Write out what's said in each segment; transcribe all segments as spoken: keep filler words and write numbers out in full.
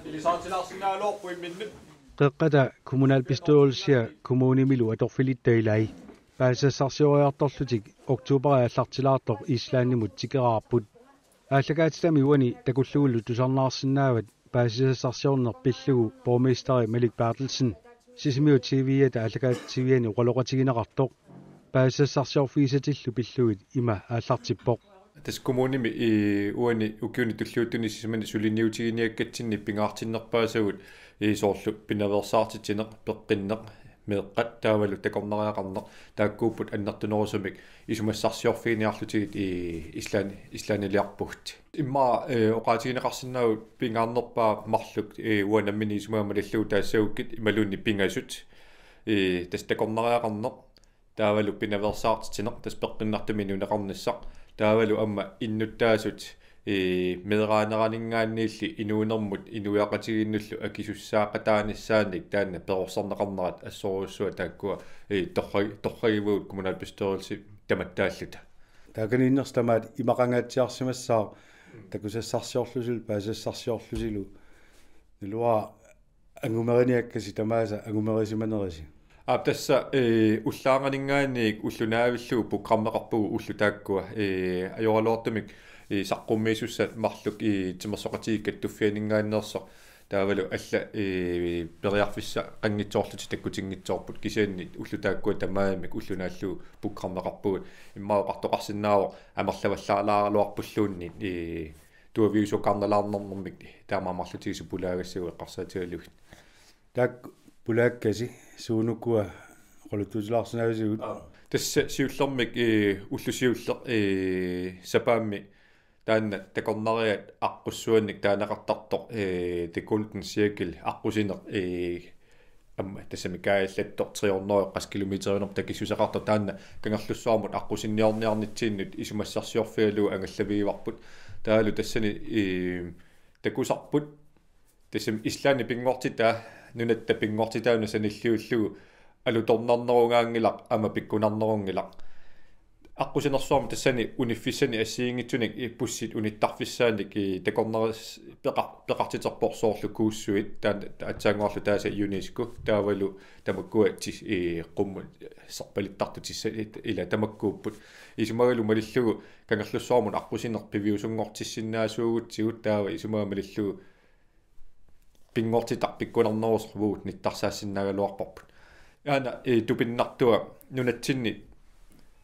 Ilisaartilaarsinnaagaluarpoq imminnut. Qeqqata kommunalbestyrelsia kommunimilu atorfilitta ilai paasisassarsioriartorlutik oktoberip aallartilaartoq Islandimut tikeraarput. Aallakaatitami uani takullugulu tusarnaarsinnaavat paasisassarsiorneq pillugu borgmesteri Malik Berthelsen Sisimiut T V-ata aallakaatitsiviani oqaloqatigineqartoq paasisassarsiorfigisatillu pillugit ima aallartippoq. Tassa kommunimi i uani ukiuni tulliuttuni sisamani suliniutiginiakkatsinni pingaartinnerpaasagut i soorlu pinaveersaartitsineq, peqqinneq, meeqqat taavalu takornariaqarneq taakkuupput annertunerusumik isumassarsiorfiginiarlutigit i Island-, Islandiliarpugut. Immaqa, eh, oqaatigineqarsinnaavoq pingaarnerpaaq marluk, eh, uanga nammineq isumaga malillugu taassagukkit imaluunniit pingasut, eh, tassa takornariaqarneq, taavalu pinaveersaartitsineq, tassa peqqinnartumik inuuneqarnissaq, taavalu aamma innuttaasut, eh, meeraaneraninngaanniilli inuunermut inuiaqatigiinnullu akisussaaqataanissaannik taanna perorsorneqarnerat assorujussuaq taakkua, eh, torra-, torragivagut kommunalbestyrelsi tamattaalluta. Taakaniinnersi tamaat imaqangaatsiarsimassaaq takusassarsiorlusilu paasisassarsiorlusilu. Naluara angumeriniakkasi tamaasa angumerisimanerisi. Aap tassa, eh, ullaarnganinngaanniit ulloq naavillugu programmeqarpugut ullut taakkua, eh, ajoraluartumik, eh, saqqummiisussat marluk, eh, timersoqatigiit kattuffianinngaanneersoq. Taavalu alla, eh, periarfissaqanngitsoorlutik takkutinngitsoorput kisianni ullut taakkua tamarmik ulloq naallugu programmeqarpugut. Immaqa oqartoqarsinnaavoq amerlavallaalaaraluarpulluunniit, eh, tuaviusukarnalaarnermik taamaammarlutigisut pulaagassagut eqqarsaatigalugit. Taakku pulaakkasi suunukua oqaluttuutilaarsinnaavisigut? Aap. Tassa siullermik, eh, ulloq siulleq, eh, sapaammi taanna takornariat aqqussuannik taaneqartartoq, eh, The Golden Circle aqqusineq, eh, aamma tassami kaajallattoq tre hundrede qassi kilometeriunerput takissuseqartoq taanna Kangerlussuarmut aqqusinniorniarnitsinnut isumassarsiorfigalugu angallavigivarput. Taavalu tassani, eh, takusarput tassami Islandip pinngortitaa nunatta pinngortitaanut sanilliullugu alutornarnerugaanngilaq aamma pikkunarnerunngilaq. Aqqusinersuarmi tassani uniffissanik assigiinngitsunik i bussit unittarfissaannik i takornariat peqa-, peqartiterpoq soorlu Kuussuit, taanna aatsaannguarlu taasa UNESCO, taavalu tamakkua tis-, i qummut serpalittartut tissa-, ila tamakkuupput. Isumagalu malillugu Kangerlussuarmut aqqusineq piviusunngortissinnaasuugutsigu taava isumaga malillugu pinngortitaq pikkunarnerusoq uagut nittarsaassinnaagaluarparput. Aana, eh, tupinnartua nunatsinni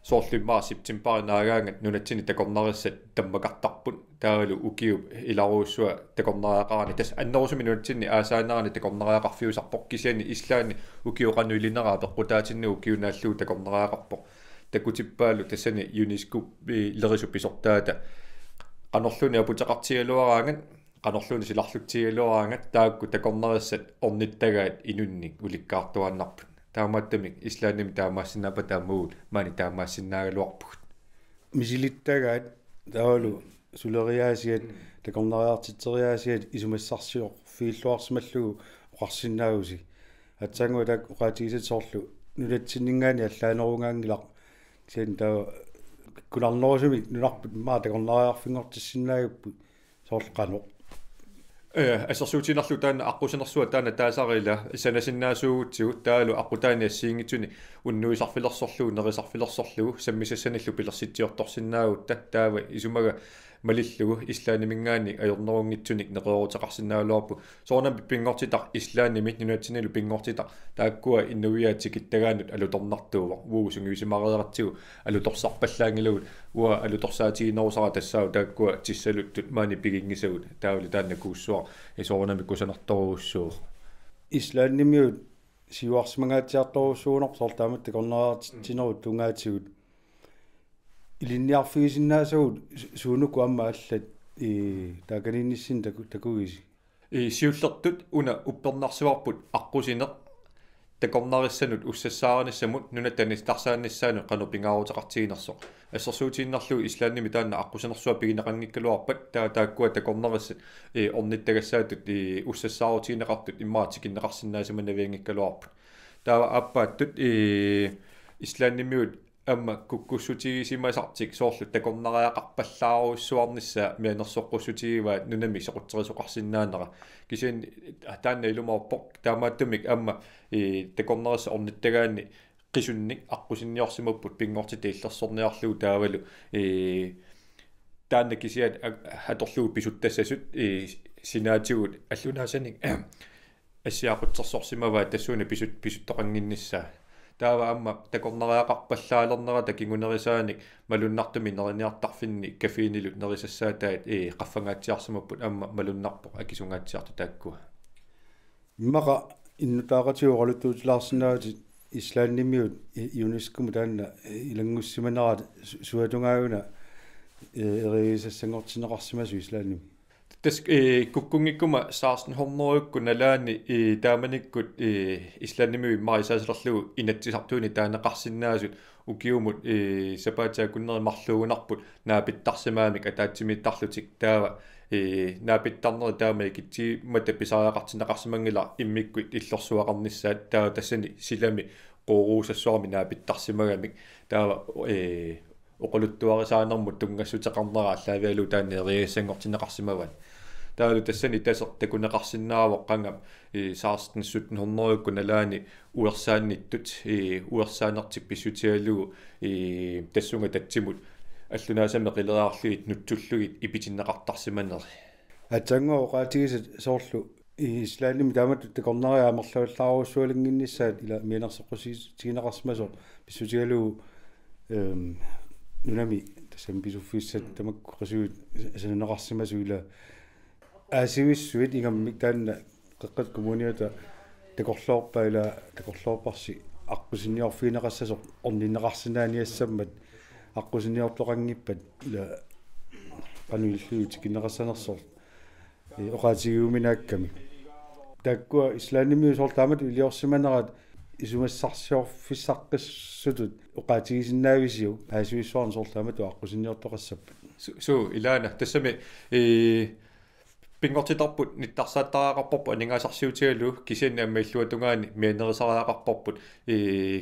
soorlu immaqa septembarip naagaangat nunatsinni takornarissat tammakartarput. Taavalu ukiup ilarujussua takornariaqarani. Tassa annerusumik nunatsinni aasaanerani takornariaqarfiusarpoq kisianni Islandi ukiup qanoq ilineraa peqqutaatinnagu ukiup naallugu takornariaqarpoq. Takutippaalu tassani UNESCO, eh, lerisut pisortaata qanorluunniit aputeqartigigaluaraangat qanorluunniit silarlutsigigaluaraangat taakku takornarissat ornittagaat inunnik ulikkaartuaannarput. Taamaattumik Islandimi taamaassinnaappat taamaagut maani taamaassinnaagaluarpugut. Misilittagaat taavalu suleriaasiat, takornariartitseriaasiat isumassarsiorfigilluarsimallugu oqarsinnaavusi. Aatsaannguaq taakku oqaatigisat soorlu nunatsinninngaanniit allaanerugaanngilaq. Kisianni taava pikkunarnerusumik nunarput immaqa takornariarfinngortissinnaagapput. Soorlu qanoq? Eh, assersuutigiinnarlugu taanna aqqusinersuaq taanna taasarigila sanasinnaasuugutsigu taavalu aqqutaani assigiinngitsuni unnuisarfilersorlugu, nerisarfilersorlugu, sammisassanillu pilersitsiortorsinnaagutta taava isumaga malillugu Islandiminngaanniit ajornerunngitsunik neqerooruteqarsinnaagaluarpugut. Soorunami pinngortitaq Islandimi nunatsinnilu pinngortitaq taakkua inuiaat tikittagaannut alutornartuuvoq. Uagut sungiusimareeratsigu alutorsarpallaanngilagut, uanga alutorsaatiginerusara tassaavoq taakkua tissaluttut maani piginngisagut, taavalu taanna Kuussuaq soorunami kusanartorujussuuvoq. Islandimiut siuarsimangaatsiartorujussuuvoq soorlu taamatut takornariartitsinerup tungaatigut. ilinniarfigisinnaasagut su-, suunuku aamma allat i taakaniinnissinni taku-, takugisi? I siullertut una uppernarsivarput aqqusineq takornarissanut ussassaanissamut nunatta anissitarsaanissaanut qanoq pingaaruteqartiginersoq. Assersuutigiinnarlugu Islandimi taanna aqqusinersuaq pigineqanngikkaluarpat taa-, taakkua takornarissat i ornittagassaatut i ussassaarutiginiartut immaqa tikinneqarsinnaasimannavianngikkaluarput. Taava aappaattut i Islandimiut aamma kukkussutigisimasartik soorlu takornariaqarpallaarujussuarnissaa mianersoqqussutigivaat nunami sequtserisoqarsinnaanera. Kisianni taanna ilumoorpoq taamaattumik aamma i takornarissat ornittagaanni qisunnik aqqusinniorsimapput pinngortitaq illersorniarlugu taavalu i taanna kisiat a-, atorlugu pisuttassasut i sinaatigut allunaasanik assiaqutsersorsimavaat tassuuna pisut-, pisuttoqannginnissaa. Taava aamma takornariaqarpallaalernerata kingunerisaanik malunnartumik neriniartarfinni kaffiinilu nerisassaataat i qaffangaatsiarsimapput aamma malunnarpoq akisungaatsiartut taakkua. Immaqa innuttaaqatigiit oqaluttuutilaarsinnaavatit Islandimiut i-, UNESCO-mut taanna ilanngussimanerata su-, suatungaavina i-, eriagisassanngortinneqarsimasoq Islandimi? Tassa i kukkunngikkuma seksten hundrede-kkut nalaani i taamanikkut i Islandimiut immaqa isaasalerlugu Inatsisartuunik taaneqarsinnaasut ukiumut i sapaatip akunneri marluugunarput naapittarsimagamik ataatsimiittarlutik taava i naapittarneri taama ikitsigimmata pisariaqartinneqarsimanngilaq immikkut illersuaqarnissaat taava tassani silami quuruusassuarmi naapittarsimagamik taava i oqaluttuarisaanermut tunngassuteqarnera aallaavigalugu taanna eriagissanngortinneqarsimavaat. Taavalu tassani taseq takuneqarsinnaavoq qanga i seksten sytten hundrede-kkut nalaani uersaannittut i uersaanertik pissutigalugu i tassunga tatsimut allunaasamik qileriarlugit nutsullugit ipitinneqartarsimaneri. Aatsaannguaq oqaatigisat soorlu i Islandimi taamatut takornariat amerlaveerlaarujussualinnginnissaat ila mianersoqqussigitigineqarsimasoq pissutigalugu ehm nunami tassami pisuffissat tamakku qisuit sananeqarsimasut ila Aasivissuit ingammik taanna Qeqqata Kommuniata takorloorpaa ila takorloorparsi aqqusinniorfigineqassasoq orninneqarsinnaaniassammat aqqusinniortoqanngippat ila qanoq ilillugu tikinneqassanersoq i oqaatigiuminaakkami. Taakkua Islandimiut soorlu taamatut iliorsimanerat isumassarsiorfissaqqissutut oqaatigisinnaavisiuk Aasivissuarni soorlu taamatut aqqusinniortoqassappat? Su-, suu, ilaana. Tassami i pinngortitarput nittarsaattariaqarparput aningaasarsiutigalugu kisianni aamma illuatungaani mianerisariaqarparput i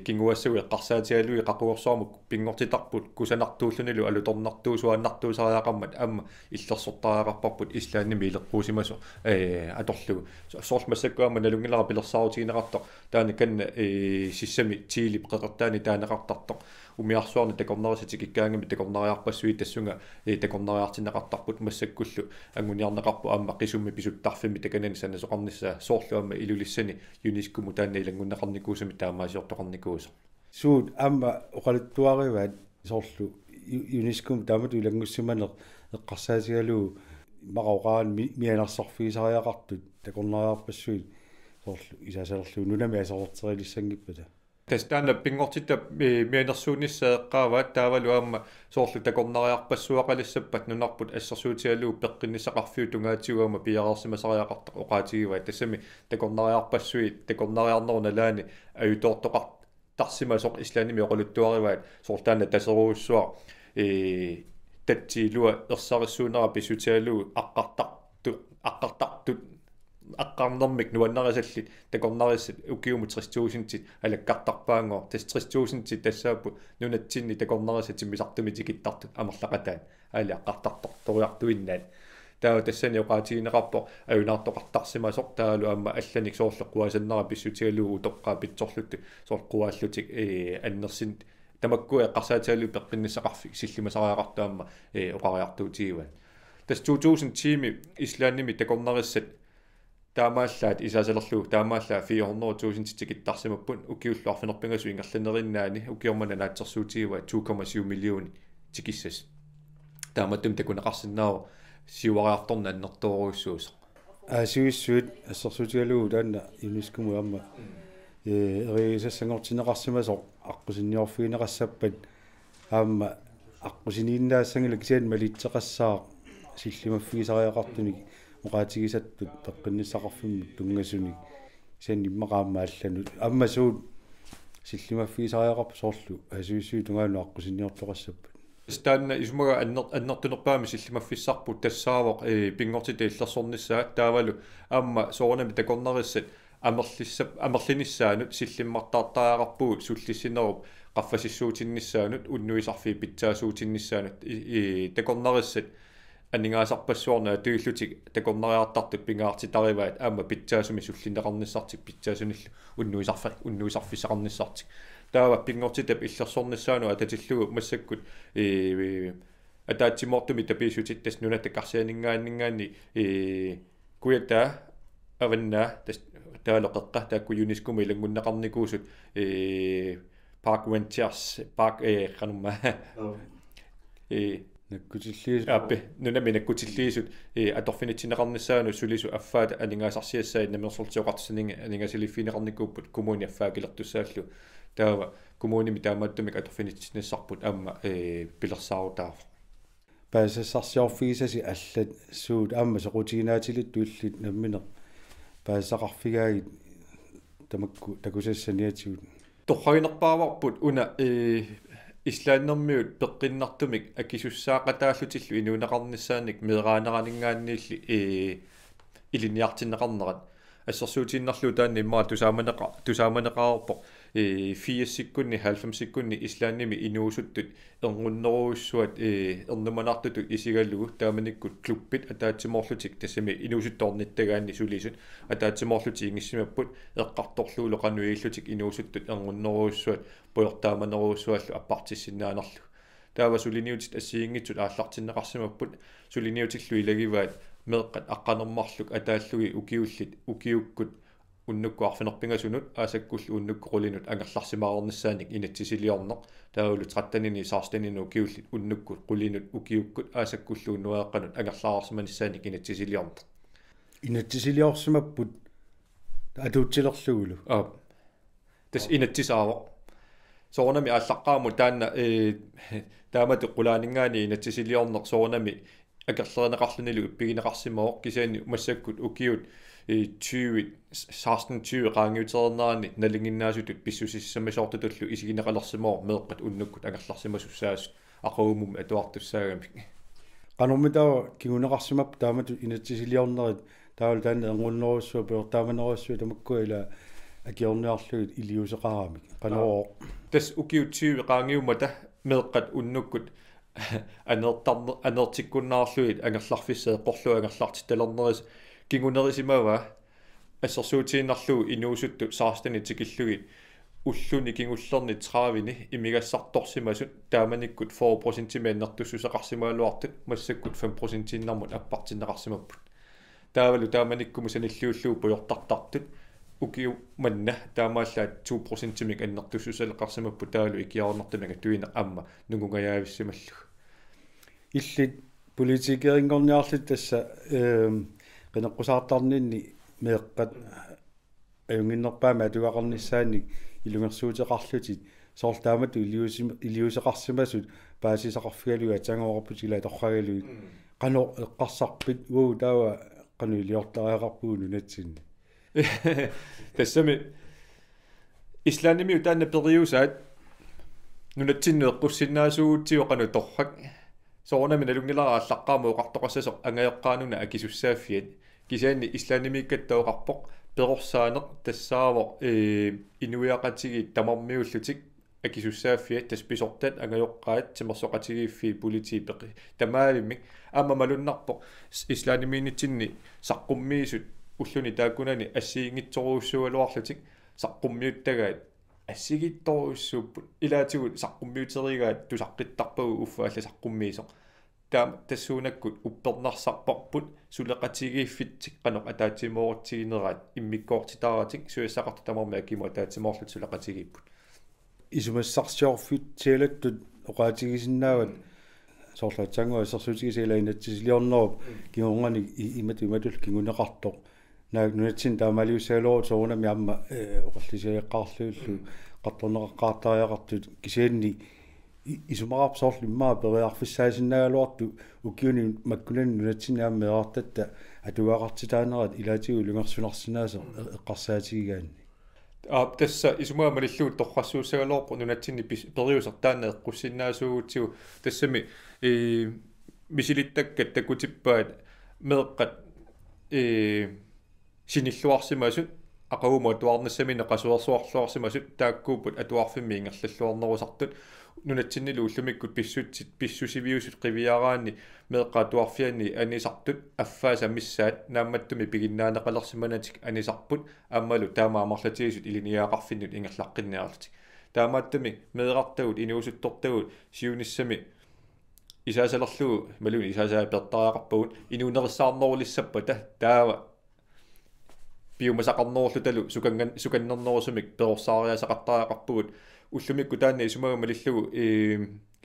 kinguaassagut eqqarsaatigalugit qaquguersuarmut pinngortitarput kusanartuullunilu alutornartuusuaannartuusariaqarmat aamma illersortariaqarparput Islandimi ileqquusimasoq ee atorlugu. So-, soorlu massakkut aamma nalunngilara pilersaarutigineqartoq taanna kanna ee sissami Thielip qeqertaani taaneqartartoq. Umiarsuarni takornarissat tikikkaangamik takornariarpassuit tassunga ee takornariartinneqartarput massakkullu anguniarneqarpoq aamma qisummi pisuttarfimmi takanani sanasoqarnissaa soorlu aamma Ilulissani UNESCO-mut taanna ilanngunneqarnikuusami taamaasiortoqarnikuusoq. Suut aamma oqaluttuarivaat soorlu U-, UNESCO-mut taamatut ilanngussimaneq eqqarsaatigalugu immaqa oqarani mi-, mianersorfigisariaqartut takornariarpassuit soorlu isaasalerlugu nunami aserorteriliissanngippata. Tassa taanna pinngortitap mi-, mianersuunissaa eqqaavaat taavalu aamma soorlu takornariarpassuaqalissappat nunarput assersuutigalugu peqqinnissaqarfiup tungaatigut aamma piareersimasariaqartoq oqaatigivaat tassami takornariarpassuit takornariarnerup nalaani ajutoortoqartarsimasoq Islandimi oqaluttuarivaat soorlu taanna taserujussuaq ee tatsi ilua ersarissuunera pissutigalugu aqqartartut aqqartartut aqqarnermik nuannarisallit takornarissat ukiumut tres tusindit alakkartarpaanngoq tassa tres tusindit tassaapput nunatsinni takornarissat timmisartumik tikittartut amerlaqataat aali aqqartartortoriartuinnaat. Taava tassani oqaatigineqarpoq ajunaartoqartarsimasoq taavalu aamma allanik soorlu quasannera pissutigalugu utoqqaat pitsorlutik soorlu quaallutik ee annersin tamakkua eqqarsaatigalugit peqqinnissaqarfik sillimasariaqartoq aamma ee oqariartuutigivaat. Tassa to tusind ti-mi Islandimi takornarissat taamaallaat isaasalerlugu taamaallaat fire hundrede tusind tikittarsimapput ukiullu arfineq-pingasut ingerlanerinnaani ukioq manna naatsorsuutigivaat to komma syv millionit tikissasoq. Taamaattumik takuneqarsinnaavoq siuariartorneq annertoorujussuusoq. Aasivissuit assersuutigalugu taanna UNESCO-mut aamma ee eriagisassanngortinneqarsimasoq aqqusinniorfigineqassappat aamma Aqqusiniinnaassanngilaq kisianni malitseqassaaq sillimaffigisariaqartunik oqaatigisattut peqqinnissaqarfimmut tunngasunik. Kisianni immaqa aamma allanut. Aamma suut sillimaffigisariaqarput soorlu Aasivissuit tungaanut aqqusiniortoqassappat? Taanna isumaga anner-, annertunerpaamik sillimaffissarput tassaavoq, ee, pinngortitap illersornissaa taavalu aamma soorunami takornarissat amerlissap-, amerlinissaanut sillimmartaartariaqarpugut sullissinerup qaffasissuutinnissaanut unnuisarfiit pitsaasuutinnissaanut i-, i-, takornarissat aningaasarpassuarnut atuillutik takornariartartut pingaartitarivaat aamma pitsaasumik sullinneqarnissartik pitsaasunillu unnuisarfa-, unnuisarfissaqarnissartik. Taava pinngortitap illersornissaanut atatillugu massakkut, ee, ataatsimoortumik tapiissutit tassa nunatta karsianinngaanninngaanniit, ee, Kujataa, Avannaa, tassa taavalu Qeqqa, taakku UNESCO-mi ilanngunneqarnikuusut, ee, Park Rangers, Park, ee, qanumma. Aap. Ee, nakkutilliisut. Aappi, nunami nakkutilliisut, ee, atorfinitsinneqarnissaanut sulisut affaata aningaasarsiassaat Namminersorlutik Oqartussaninnga aningaasaliiffigineqarnikuupput kommuni affaakilertussaallu. Taava kommunimi taamaattumik atorfinitsinnissarput aamma, ee, pilersaarutaavoq. Paasisassarsiorfigisasi allat suut aamma soqutiginaatillit tuillit nammineq paasisaqarfigaagit tamakku takusassat saniatigut? Torraginerpaavarput una, ee, islandimiut peqqinnartumik akisussaaqataallutillu inuuneqarnissaannik meeraaneraninngaanniilli, ee, ilinniartinneqarnerat. Assersuutigiinnarlugu taanna immaqa tusaamaneqa-, tusaamaneqareerpoq, ee, firsikkunni, halvfemsikkunni Islandimi inuusuttut erngunnerujussuat, ee, ernumanartutut isigalugu taamanikkut klubbit ataatsimoorlutik tassami inuusuttut ornittagaanni sulisut ataatsimoorlutik ingissimapput eqqartorlugulu qanoq ilillutik inuusuttut erngunnerujussuat pujortaamanerujussuallu appartissinnaanerlugu. Taava suliniutit assigiinngitsut aallartinneqarsimapput, suliniutillu ilagivaat meeqqat aqqaneq-marluk ataallugit ukiullit ukiukkut unnukkut arfineq-pingasunut aasakkullu unnukkut qulinut angerlarsimaareernissaannik inatsisiliorneq, taavalu tretteninik seksteninut ukiullit unnukkut qulinut ukiukkut aasakkullu unnuaqqanut angerlareersimanissaannik inatsisiliorneq. Inatsisiliorsimapput atuutilerlugulu. Aap. Tassa inatsisaavoq. Soorunami aallaqqaammut taanna, ee, taamatut qulaaninngaanniit inatsisiliorneq soorunami akerlerineqarlunilu ippigineqarsimavoq kisianni massakkut ukiut, ee, tyve, seksten tyve qaangiutereernerani nalinginnaasutut pissusissamisoortutullu isigineqalersimavoq meeqqat unnukkut angerlarsimasussaasut aqagumut atuartussaagamik. Qanormitaava kinguneqarsimapput taamatut inatsisiliornerit taavalu taanna erngunnerujussuaq pujortaamanerujussuaq tamakkua ila akiorniarlugit iliuuseqaramik. Qanorooq? Tassa ukiut tyve qaangiummata meeqqat unnukkut aneertarne-, aneertikkunnaarlugit angerlarfissat eqqorlugu angerlartittalernerisa kingunerisimavaa assersuutigiinnarlugu inuusuttut sekstenit tikillugit ulluni kingullerni tredivini imigassartorsimasut taamanikkut fyrre procentimik annertussuseqarsimagaluartut massakkut fem procentiinnarmut appartinneqarsimapput. Taavalu taamanikkumut sanilliullugu pujortartartut ukiut manna taamaallaat to procentimik annertussuseqarsimapput taavalu ikiaroornartumik atuineq aamma nungungajaavissimallugu. Illit politikerinngorniarlutit tassa, ehm, qineqqusaartarninni meeqqat ajunnginnerpaamik atugaqarnissaannik ilungersuuteqarlutit soorlu taamatut iliuusim-, iliuuseqarsimasut paasisaqarfigalugit aatsaannguaq oqarputit ila torragalugit. Mm. Qanoq eqqarsarpit uagut taava qanoq iliortariaqarpugut nunatsinni? Tassami Islandimiut taanna periusaat nunatsinnut eqqussinnaasuugutsigu qanoq torrak. Soorunami nalunngilara aallaqqaammut oqartoqassasoq angajoqqaanuna akisussaaffiat. Kisianni Islandimiikkatta oqarpoq perorsaaneq tassaavoq, ee, inuiaqatigiit tamarmiullutik akisussaaffiat tassa pisortat angajoqqaat timersoqatigiiffiit politiit peqi-, tamaavimmik aamma malunnarpoq s-, Islandimiinnitsinni saqqummiisut ulluni taakkunani assigiinngitsorujussuugaluarlutik saqqummiuttagaat assigiittorujussuupput. Ilaatigut saqqummiuterigaat tusaqqittarpagut uffa allat saqqummiisoq. Taam-, tassuunakkut uppernarsarparput suleqatigiiffitsik qanoq ataatsimooritsigineraat immikkoortitaaratik susassaqartut tamarmik akimut ataatsimoorlutik suleqatigiipput. Isumassarsiorfitsialattut oqaatigisinnaavat soorlu aatsaannguaq assersuutigisaa ila inatsisiliornerup kingornanik i-, imatut imatullu kinguneqartoq. Naak nunatsinni taamaaliussagaluarutta soorunami aamma, eh, oqallisigaqqaarlugillu qartorneqaqqaartariaqartut kisianni I-, isumaqarpoq soorlu immaqa periarfissaasinnaagaluartut ukiuni makkunani nunatsinni aamma meerartatta atugaqartitaanerat ilaatigut ilungersunarsinnaasoq e-, eqqarsaatigigaanni. Aap, tassa isumaga malillugu torrassuussagaluarpoq nunatsinni pis-, periuseq taanna eqqussinnaasuugutsigu, tassami, ee, misilittakkat takutippaat meeqqat, ee, sinilluarsimasut, aqagumut atuarnissaminnik qasuersuarluarsimasut taakkuupput atuarfimmi ingerlalluarnerusartut. Nunatsinnilu ullumikkut pissutsit, pissusiviusut qiviaraanni meeqqat atuarfianni anisartut affaasa missaat naammattumik piginnaaneqalersimanatik anisarput, aammalu taama amerlatigisut ilinniagaqarfinnut ingerlaqqinniarlutik. Taamaattumik meerartagut, inuusuttortagut siunissami isaasalerlugu, imaluunniit isaasaat peertariaqarpagut, inuunerissaarnerulissappata taava piumasaqarnerullutalu sukangan-, sukannernerusumik perorsaariaaseqartariaqarpugut. Ullumikkut taanna isumaga malillugu, ee,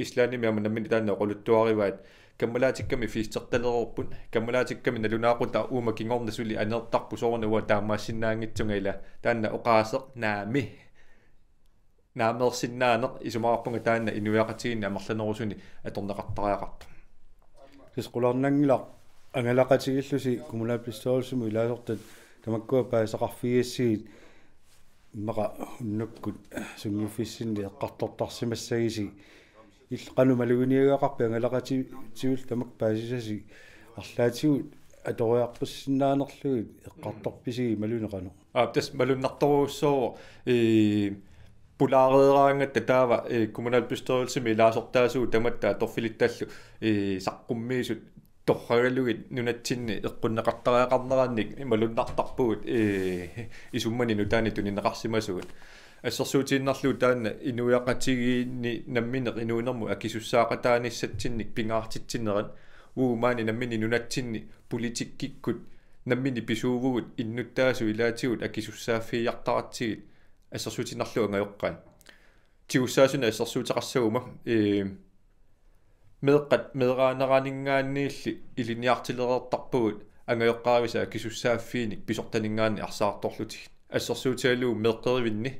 Islandimi aamma nammineq taanna oqaluttuarivaat, kammalaatikkami festertalereerput, kammalaatikkami nalunaaqutaq uuma kingorna suli aneertarpoq, sooruna uanga taamaassinnaanngitsunga, ila taanna oqaaseq naamik naameersinnaaneq, isumaqarpunga taanna inuiaqatigiinni amerlanerusuni atorneqartariaqartoq. Tassa qularnanngilaq angalaqatigiillusi kommunalbestyrelsimut ilaasortat tamakkua paasisaqarfigigassigit, immaqa unnukkut sunngiffissinni eqqartortarsimassagisi. Illit qanoq maluginiagaqarpit angalaqatigiillusi tamakku paasisasi, arlaatigut atoriarpassinnaanerlugit eqqartorpisigit imaluunniit qanoq? Aap, tassa malunnartorujussuuvoq, ee, pulaareeraangatta taava, ee, kommunalbestyrelsimi ilaasortaasugut tamatta atorfilittallu, ee, saqqummiisut torragalugit nunatsinni eqqunneqartariaqarnerannik malunnartarpugut, ee, isummani nutaanik tunineqarsimasugut. Assersuutiinnarlugu taanna inuiaqatigiinni nammineq inuunermut akisussaaqataanissatsinnik pingaartitsinerat, uagut maani nammineq nunatsinni politikkikkut nammineq pisuuvugut innuttaasut ilaatigut akisussaaffigiartaratsigit, assersuutiinnarlugu angajoqqaat. Tigussaasunik assersuuteqassaguma, ee, meeqqat meeraaneraninngaanniilli ilinniartilereertarpagut angajoqqaavisa akisussaaffiinik pisortaninngaanniit arsaartorlutigit. Assersuutigalugu meeqqerivinni,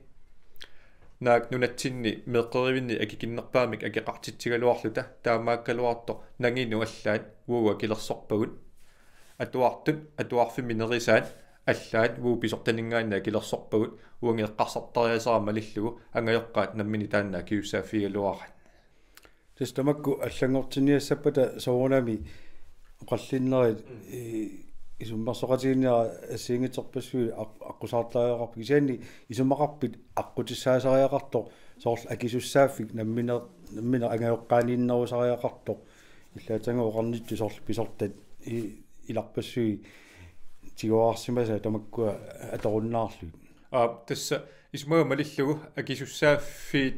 naak nunatsinni meeqqerivinni akikinnerpaamik akeqartitsigaluarluta, taamaakkaluartoq nanginut allaat uagut akilersorpagut. Atuartut, atuarfimmi nerisaat allaat uagut pisortaninngaanniit akilersorpagut, uagut eqqarsartariaaseq malillugu angajoqqaat nammineq taanna akisussaaffigigaluaraat. Tassa tamakku allanngortinniassappata soorunami oqallinnerit, ee, isummersoqatigiinnerat assigiinngitsorpassuit aq-, aqqusaartariaqarput, kisianni isumaqarpit aqqutissaasariaqartoq soorlu akisussaaffik nammine-, nammineq angajoqqaaniinnerusariaqartoq, illaatsaanga oqarnittut soorlu pisortat i-, ilarpassui tiguararsimasaat tamakkua atorunnaarlugit. Aap, tassa isumaga malillugu akisussaaffiit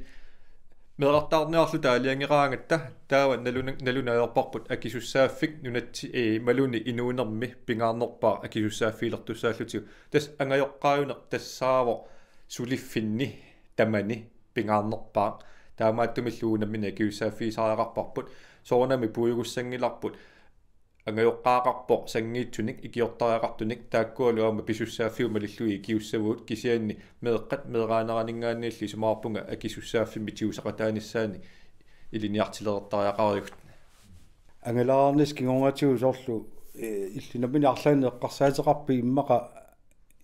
meerartaarniarluta aalajangeeraangatta taava naluna-, nalunaarparput akisussaaffik nunatsi-, ee, imaluunniit inuunermi pingaarnerpaaq akisussaaffigilertussaalluta. Tassa angajoqqaajuneq tassaavoq suliffinni tamani pingaarnerpaaq. Taamaattumillu uagut nammineq akisussaaffigisariaqarparput. Soorunami puigussanngilarput angajoqqaaqarpoq sanngiitsunik ikiortariaqartunik, taakkualu aamma pisussaaffiup malillugit ikiussavagut, kisianni meeqqat meeraaneraninngaanniilli isumaqarpunga akisussaaffimmik tigusaqataanissaannik ilinniartilereertariaqarigut. Angalaarnissaq kingornatigut soorlu, ee, illit nammineq arlaannik eqqarsaateqarpit immaqa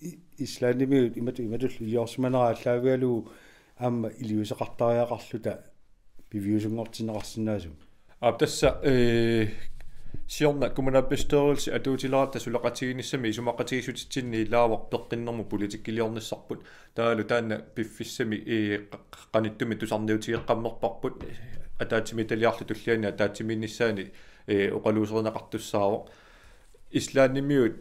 i-, Islandimiut imatut, imatullu iliorsimanera aallaavigalugu aamma iliuuseqartariaqarluta piviusunngortinneqarsinnaasumik? Aap, tassa, ee, siorna kommunalbestyrelse atuutileratta suleqatigiinnissami isumaqatigiissutitsinni ilaavoq peqqinnermut politikkiliornissarput. Taavalu taanna piffissami, ee, qa-, qanittumi tusarniutigeqqammerparput, ataatsimiititaliarluta tulliani ataatsimiinnissaani, ee, oqaluuserineqartussaavoq. Islandimiut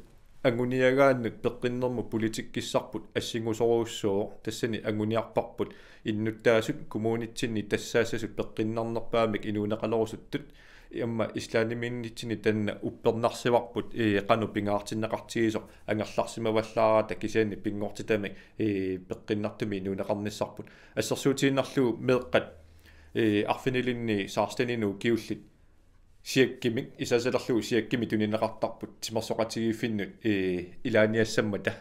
anguniagaannut peqqinnermut politikkissarput assingusorujussuuvoq, tassani anguniarparput innuttaasut kommunitsinni tassaassasut peqqinnarnerpaamik inuuneqalerusuttut, aamma Islandimiinnitsinni taanna uppernarsivarput, ee, qanoq pingaartinneqartigisoq angerlarsimavallaarata, kisianni pinngortitami, ee, peqqinnartumik inuuneqarnissarput. Assersuutiinnarlugu meeqqat, ee, arfinilinni seksteninut ukiullit siakkimik, isaasalerlugu siakkimik tunineqartarput timersoqatigiiffinnut, ee, ilaaniassammata.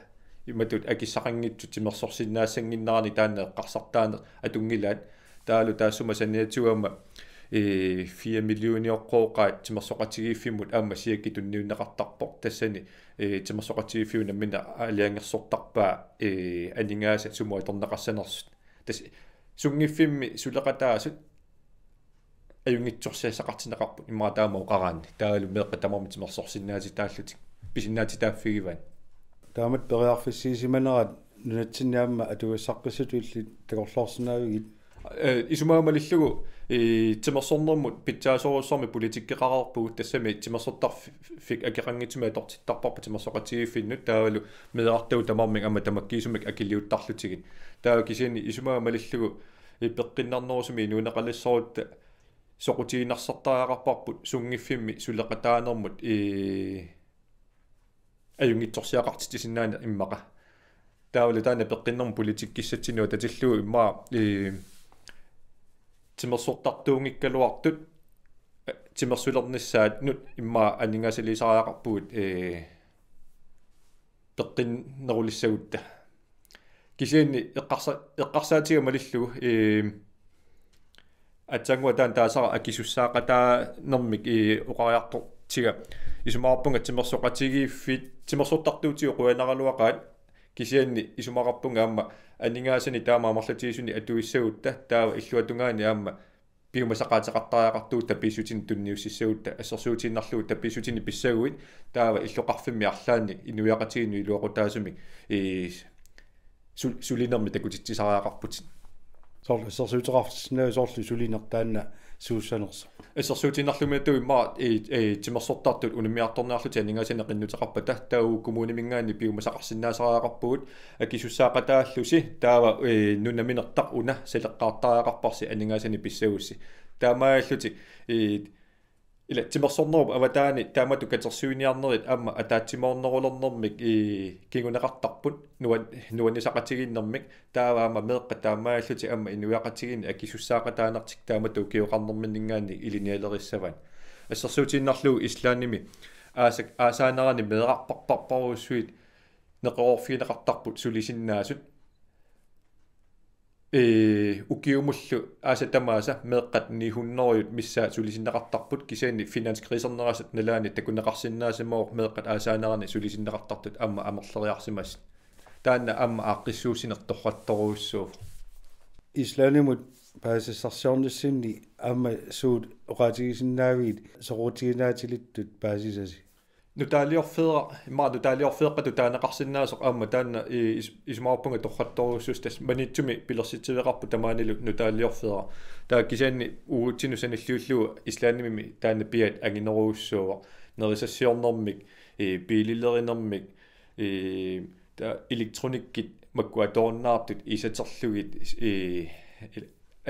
Imatut akissaqanngitsut timersorsinnaassanngikkallarnerannik taanna eqqarsartaaneq atunngilaat. Taavalu taassuma saniatigut aamma, ee, fire millionioqqooqaat timersoqatigiiffimmut aamma siakkit tunniunneqartarpoq. Tassani, ee, timersoqatigiiffiup nammineq aalajangersortarpaa, ee, aningaasat sumut atorneqassanersut. Tassa sunngiffimmi suleqataasut ajunngitsorsiassaqartinneqarput immaqa taama oqaraanni. Taavalu meeqqat tamarmik timersorsinnaatitaallutik pisinnaatitaaffigivaat. Taamatut periarfissiisimanerat nunatsinni aamma atugassaqqissutut illit takorloorsinnaavigit? Ee, isumaga malillugu, ee, timersornermut pitsaasorujussuarmik politikkeqareerpugut, tassami timersortarfik akeqanngitsumik atortittarparput timersoqatigiiffinnut, taavalu meerartagut tamarmik aamma tamakkiisumik akiliuttarlutigit. Taava kisianni isumaga malillugu, ee, peqqinnarnerusumik inuuneqalissorutta soqutiginarsortariaqarparput sunngiffimmi suleqataanermut, ee, ajunngitsorsiaqartitsisinnaaneq immaqa. Taavalu taanna peqqinnermut politikkissatsinnut atatillugu immaqa, ee, timersortartuunngikkaluartut, ee, timersulernissaannut immaqa aningaasaliisariaqarpugut, ee, peqqinnerulissagutta. Kisianni eqqarsa-, eqqarsaatiga malillugu, ee, aatsaannguaq taanna taasara akisussaaqataanermik, ee, oqariartortiga. Isumaqarpunga timersoqatigiiffik, timersortartuutigut qujanaraluaqaat, kisianni isumaqarpunga aamma aningaasanik taama amerlatigisuni atuissagutta, taava illuatungaani aamma piumasaqaateqartariaqartugut tapiissutinik tunniussissagutta, assersuutigiinnarlugu tapiissutinik pissaguit, taava illoqarfimmi arlaanni inuiaqatigiinnut iluaqutaasumik, ee, su-, sulinermik takutitsisariaqarputit. Soorlu assersuuteqarfissinnaavit soorlu sulineq taanna suussanersoq? Assersuutigiinnarlugu immaqa, ee, ee, timersortartut unammiartorniarlutik aningaasanik qinnuteqarpata, taava kommuniminngaanniit piumasaqarsinnaasariaqarpugut, akisussaaqataallusi, taava, ee, nunaminertaq una saleqqaartariaqarparsi aningaasanik pissagussi. Taamaalillutik, ee, ila timersornerup avataani taamatut katersuiniarnerit aamma ataatsimoornerulernermik, ee, kinguneqartarput nuan-, nuannisaqatigiinnermik, taava aamma meeqqat taamaalillutik aamma inuiaqatigiinni akisussaaqataanertik taamatut ukioqarnerminninngaanniit ilinnialerissavaat. Assersuutigiinnarlugu Islandimi aasak-, aasaanerani meerarpassuarujussuit neqeroorfigineqartarput sulisinnaasut. Ee, ukiumullu aasat tamaasa meeqqat ni hundrede missaat sulisinneqartarput, kisianni finanskrisernerata nalaani takuneqarsinnaasimavoq meeqqat aasaanerani sulisinneqartartut aamma amerleriarsimasut. Taanna aamma aaqqissuussineq torrattorujussuuvoq. Islandimut paasisassarsiornissinni aamma suut oqaatigisinnaavigit soqutiginaatsilittut paasisasi? Nutaaliorfeeraq, immaqa nutaaliorfeeqqatut taaneqarsinnaasoq aamma taanna, ee, is-, isumaqarpunga torrattorujussuusoq, tassa Maniitsumi pilersitsiveqarpoq tamaanilu nutaaliorfeeraq. Taava kisianni uagutsinnut sanilliullugu Islandimi taanna piaat anginerujussuuvoq. Nerisassiornermik, ee, biililerinermik, ee, taava elektronikkit makku atorunnaartut isaterlugit, ee,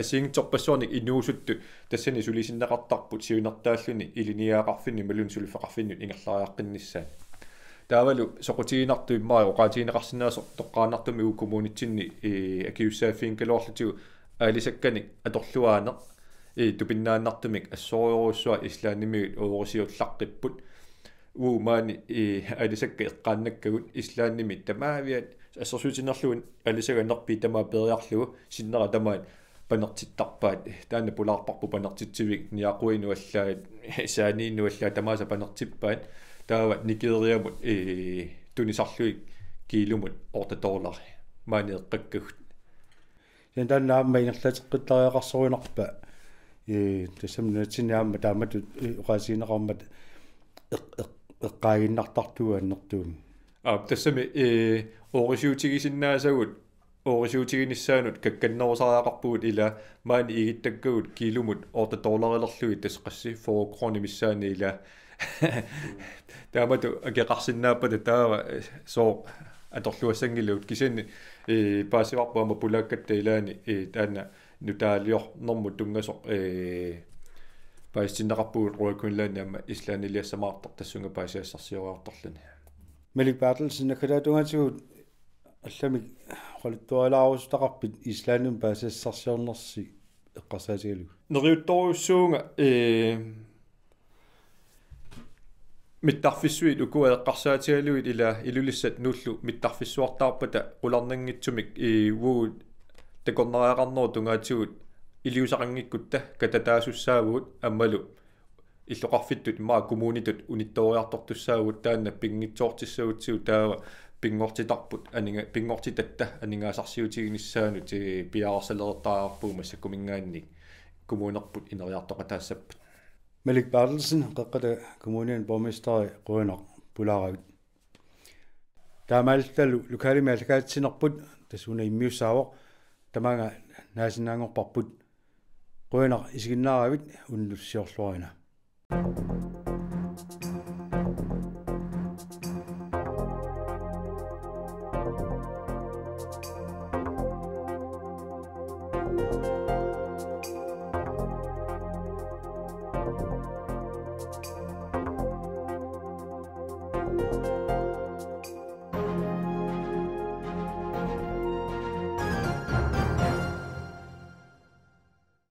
assigiinngitsorpassuarnik inuusuttut tassani sulisinneqartarput siunertaalluni ilinniagaqarfinni imaluunniit suliffeqarfinnut ingerlariaqqinnissaat. Taavalu soqutiginartut immaqa oqaatigineqarsinnaasoq toqqaannartumik uagut kommunitsinni, ee, akisussaaffigigaluarlutigu aalisakkanik atorluaaneq, ee, tupinnaannartumik assorujussuaq Islandimiut oorisiullaqqipput. Uagut maani, ee, aalisakkat eqqaannakkagut Islandimi tamaaviat, assersuutigiinnarlugu aalisakkat nerpiit tamaat peeriarlugu sinnera tamaat panertittarpaat. Taanna pulaarparput panertitsivik niaquinut allaat, saaniinnut allaat tamaasa panertippaat. Taava Nigeriamut, ee, tunisarlugit kiilumut otte dollari. Maani eqqakkagut. Kisianni taanna aamma ingerlateqqittariaqarsorunarpa, ee, tassami nunatsinni aamma taamatut, ee, oqaatigineqarmat eq-, eq-, eqqaaginnartartugut annertuumik? Aa, tassami, ee, oorisiutigisinnaasagut, oorisiutiginissaanut kakkannerusariaqarpugut, ila maani igittakkagut kiilumut otte dollarilerlugit, tassa qassi, fyrre kroner missaani, ila taamatut akeqarsinnaappata taava, ee, sooq atorluassanngilagut, kisianni, ee, paasivarput aamma pulaakkatta ilaanni, ee, taanna nutaaliornermut tunngasoq, ee, paasitinneqarpugut Royal Greenland aamma Islandiliassamaartoq tassunga paasisassarsioriartorluni. Malik Berthelsen, naggataata tungaatigut allamik oqaluttuarilaarusutaqarpit Islandimi paasisassarsiornersi eqqarsaatigalugu? Neriuttorujussuuvunga, ee, mittarfissuit ukua eqqarsaatigalugit, ila Ilulissat Nuullu mittarfissuartaarpata qularnanngitsumik, ee, uagut takornariaqarnerup tungaatigut Iliuuseqanngikkutta katataasussaavagut aammalu illoqarfittut immaqa kommunitut unittooriartortussaavugut, taanna pinngitsoortissagutsigu taava pinngortitarput aninga-, pinngortitatta aningaasarsiutiginissaanut piareersalereertariaqarpugut massakkuminngaanniit kommunerput ineriartoqataassapput. Malik Berthelsen, Qeqqata Kommuniani borgmesteri, qujanaq pulaaravit. Taamaalilluta lokalimi aallakaatitsinerput tassa una immiussaavoq, tamaanga naasinnaanngorparput. Qujanaq isiginnaaravit, unnussiorluarina.